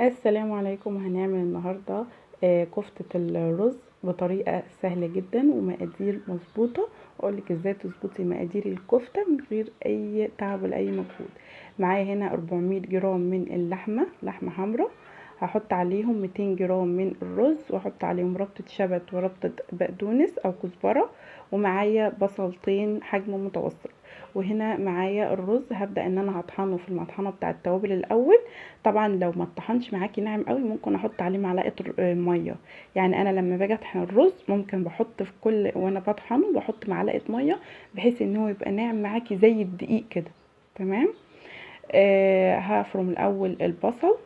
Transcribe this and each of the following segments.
السلام عليكم. هنعمل النهاردة كفتة الرز بطريقة سهلة جدا ومقادير مظبوطة، واقولك ازاي تظبطي مقادير الكفتة من غير اي تعب ولا اي مجهود. معايا هنا 400 جرام من اللحمة، لحمة حمراء، هحط عليهم 200 جرام من الرز، واحط عليهم ربطة شبت وربطة بقدونس او كزبرة، ومعايا بصلتين حجم متوسط. وهنا معايا الرز، هبدأ ان انا هطحنه في المطحنة بتاع التوابل الاول. طبعا لو ما اتطحنش معاكي ناعم قوي ممكن احط عليه معلقة مية، يعني انا لما باجي اطحن الرز ممكن بحط في كل وانا بطحنه بحط معلقة مية بحيث ان هو يبقى ناعم معاكي زي الدقيق كده. تمام. هفرم الاول البصل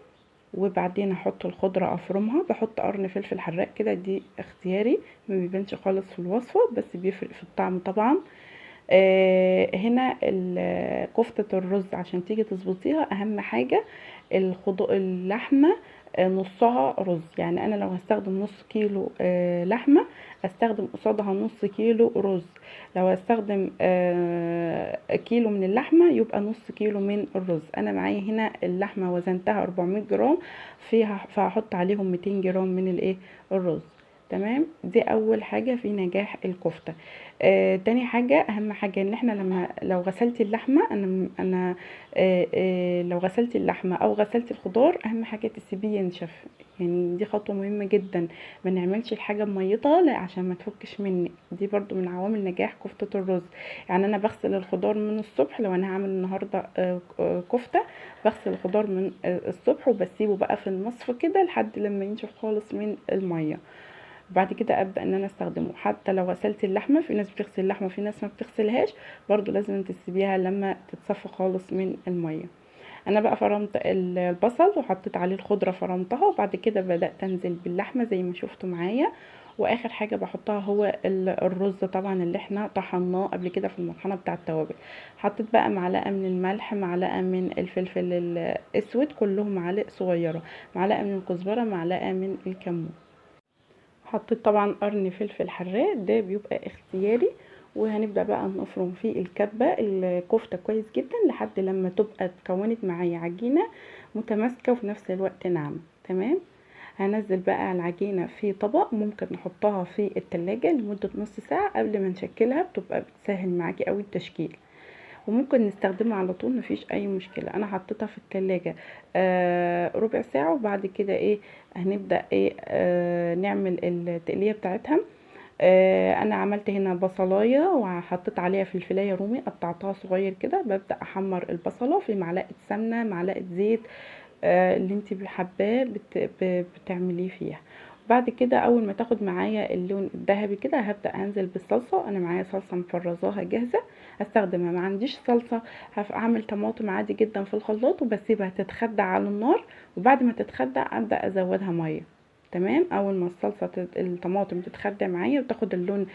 وبعدين احط الخضرة افرمها، بحط قرن فلفل حراق كده، دي اختياري ما بيبانش خالص في الوصفة بس بيفرق في الطعم طبعا. هنا كفتة الرز عشان تيجي تظبطيها اهم حاجة اللحمة، نصها رز. يعني انا لو هستخدم نص كيلو لحمة استخدم قصادها نص كيلو رز، لو هستخدم كيلو من اللحمة يبقى نص كيلو من الرز. انا معايا هنا اللحمة وزنتها 400 جرام فيها، فهحط عليهم 200 جرام من الرز. تمام، دي اول حاجة في نجاح الكفتة. تاني حاجة، اهم حاجة ان احنا لما لو غسلتي اللحمة، انا لو غسلتي اللحمة او غسلتي الخضار اهم حاجة تسيبيه ينشف، يعني دي خطوة مهمة جدا، ما نعملش الحاجة بميتها لا عشان ما تفكش مني. دي برضو من عوامل نجاح كفتة الرز. يعني انا بغسل الخضار من الصبح، لو انا هعمل النهاردة، كفتة بغسل الخضار من الصبح وبسيبه بقى في المصفى كده لحد لما ينشف خالص من المية، بعد كده ابدا ان انا استخدمه. حتى لو غسلت اللحمة، في ناس بتغسل اللحمة وفي ناس ما بتغسلهاش، برضو لازم تسيبيها لما تتصفى خالص من المية. انا بقى فرمت البصل وحطيت عليه الخضرة فرمتها، وبعد كده بدات انزل باللحمه زي ما شفتوا معايا. واخر حاجة بحطها هو الرز طبعا اللي احنا طحناه قبل كده في المطحنه بتاع التوابل. حطيت بقى معلقه من الملح، معلقه من الفلفل الاسود، كلهم معالق صغيرة، معلقه من الكزبره، معلقه من الكمون. حطيت طبعا قرن فلفل حراق، ده بيبقى اختياري. وهنبدأ بقى نفرم فيه الكبة الكفتة كويس جدا لحد لما تبقى اتكونت معايا عجينة متماسكة وفي نفس الوقت ناعمة. تمام، هنزل بقى العجينة في طبق، ممكن نحطها في التلاجة لمدة نص ساعة قبل ما نشكلها، بتبقى بتسهل معاكي قوي التشكيل، وممكن نستخدمها على طول مفيش اي مشكلة. انا حطيتها في التلاجة، ربع ساعة، وبعد كده هنبدأ نعمل التقلية بتاعتها. انا عملت هنا بصلاية وحطيت عليها فلفلاية رومي قطعتها صغير كده. ببدأ احمر البصلة في معلقة سمنة معلقة زيت، اللي انت حباه بتعمليه فيها. بعد كده اول ما تاخد معايا اللون الذهبي كده هبدأ انزل بالصلصة. انا معايا صلصة مفرزاها جاهزة هستخدمها، ما عنديش صلصة هعمل طماطم عادي جدا في الخلاط وبسيبها تتخدع على النار، وبعد ما تتخدع ابدأ ازودها مية. تمام، اول ما الصلصة الطماطم تتخدع معايا وتاخد اللون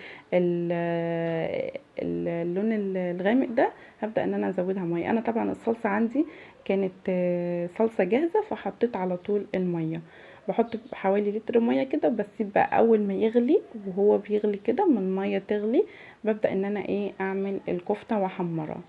الغامق ده هبدأ ان انا ازودها مية. انا طبعا الصلصة عندي كانت صلصة جاهزة فحطيت على طول المية، بحط حوالي لتر مية كده، وبسيب بقى اول ما يغلي، وهو بيغلي كده من المية تغلي ببدأ ان انا اعمل الكفتة واحمرها.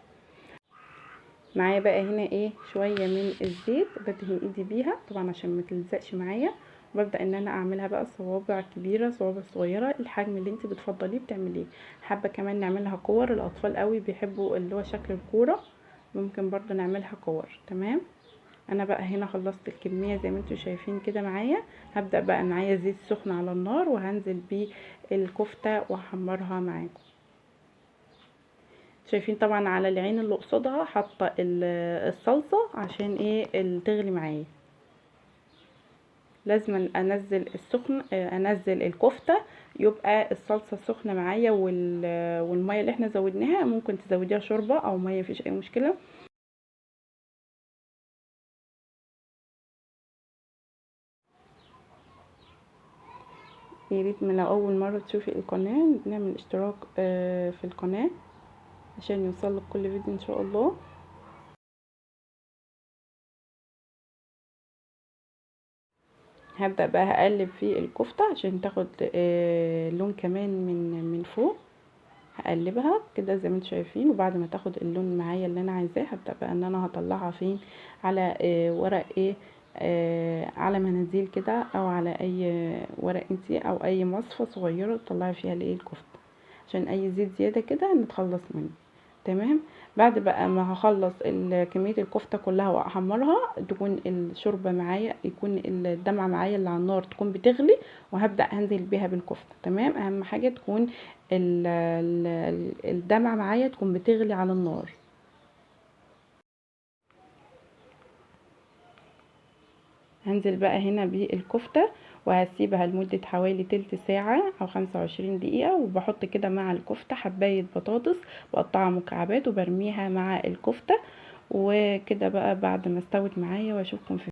معايا بقى هنا شوية من الزيت بدهن ايدي بيها طبعا عشان ما تلزقش معايا، وببدأ ان انا اعملها بقى صوابع كبيرة صوابع صغيرة، الحجم اللي انت بتفضليه بتعمليه. حابة كمان نعملها كور، الاطفال قوي بيحبوا اللي هو شكل الكورة، ممكن برضو نعملها كور. تمام، انا بقى هنا خلصت الكمية زي ما انتم شايفين كده معايا. هبدأ بقى معايا زيت سخن على النار وهنزل بيه الكفتة واحمرها معاكم. شايفين طبعا على العين اللي قصادها حاطة الصلصة عشان تغلي معايا. لازم انزل السخن، انزل الكفتة يبقى الصلصة سخنة معايا، والمية اللي احنا زودناها ممكن تزوديها شوربة او مية مفيش اي مشكلة. يا ريت من لو اول مرة تشوفي القناة نعمل اشتراك، في القناة عشان يوصلك كل فيديو ان شاء الله. هبدأ بقى هقلب في الكفتة عشان تاخد، لون كمان من فوق. هقلبها كده زي ما انتم شايفين، وبعد ما تاخد اللون معايا اللي انا عايزاه هبدأ بقى ان انا هطلعها فين على، ورق على مناديل كده او على اي ورق انتي او اي مصفى صغيرة تطلعي فيها الايه الكفتة، عشان اي زيت زيادة كده نتخلص منه. تمام. بعد بقى ما هخلص كمية الكفتة كلها واحمرها، تكون الشوربة معايا، يكون الدمعة معايا اللي على النار تكون بتغلي، وهبدا انزل بيها بالكفته. تمام. اهم حاجة تكون الدمعة معايا تكون بتغلي على النار. هنزل بقى هنا بالكفته وهسيبها لمدة حوالي تلت ساعة او 25 دقيقة. وبحط كده مع الكفتة حبايه بطاطس بقطعها مكعبات وبرميها مع الكفتة. وكده بقى بعد ما استوت معايا، واشوفكم في